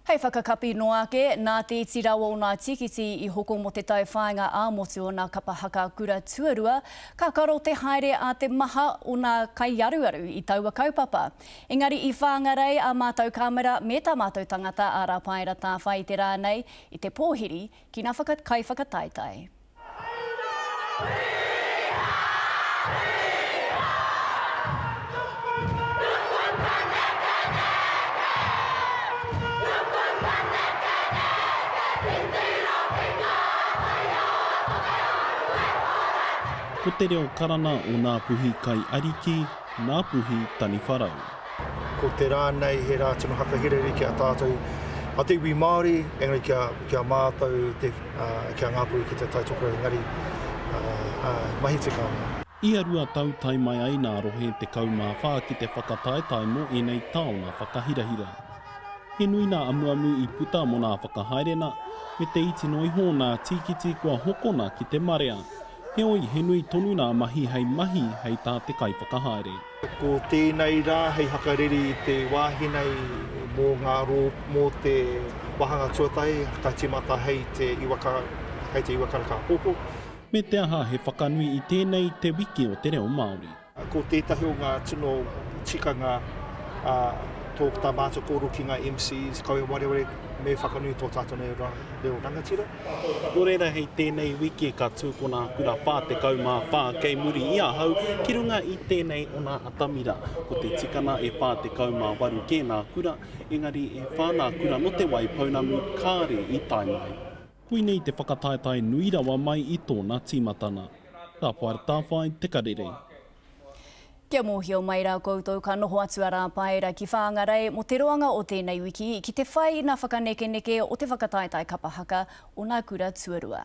Hei whakakapi noa ake, nā te iti rawa o nā tīkiti i hoko mō te tauwhāinga ā-motu o nā kapa haka kura tuarua, ka karo te haere a te maha o nā kaiaruaru i taua kaupapa. Engari i Whangarei ā mātou kāmera me tā mātou tangata a Rapaera Tāwhai i te rā nei i te pōhiri ki nā kaiwhakataetae. Ko te reo karana o Ngā Puhi Kai Ariki, Ngā Puhi Taniwharau. Ko te rā nei he rā tino whakahirahira ki a tātou, a te iwi Māori, engari ki a, ki a mātou, te, ki a Ngāpuhi ki te Tai Tokerau, engari mahi tika ana. Ia rua tau tae mai ai nā rohe 14 ki te whakataetae mō ēnei taonga whakahirahira. He nui nā amuamu i puta mō nā whakahaerena, me te iti noa iho o nā tīkiti kua hokona ki te marea. Heoi, he nui tonu nā mahi hei mahi hei tā te kaiwhakahaere. Ko tēnei rā hei hakareri i te wāhi nei mō ngā rō, mō te wāhanga tuatahi ka tīmata hei te iwa ka, hei te iwa karaka āpōpō. Me te aha he whakanui i tēnei Te Wiki o te Reo Māori. Ko tētahi o ngā tino tikanga a tō tā mātou kōrero ki ngā MCs, kaua e wareware me whakanui tō tātou nei reo rangatira. Nō reira hei tēnei wiki ka tū ko nā kura 44 kei muri i ahau ki runga i tēnei o nā atamira. Ko te tikana e 48 kē nā kura, engari e whā nā kura nō Te Waipounamu kāre i tae mai. Koinei te whakataetae nui rawa mai i tōna tīmatana. Rāpaera Tāwhai, Te Karere. Kia mōhio mai rā koutou ka noho atu a Rāpaera ki Whāngarei mō te roanga o tēnei wiki ki te whai i nā whakanekeneke o te whakataetae kapa haka o nā kura tuarua.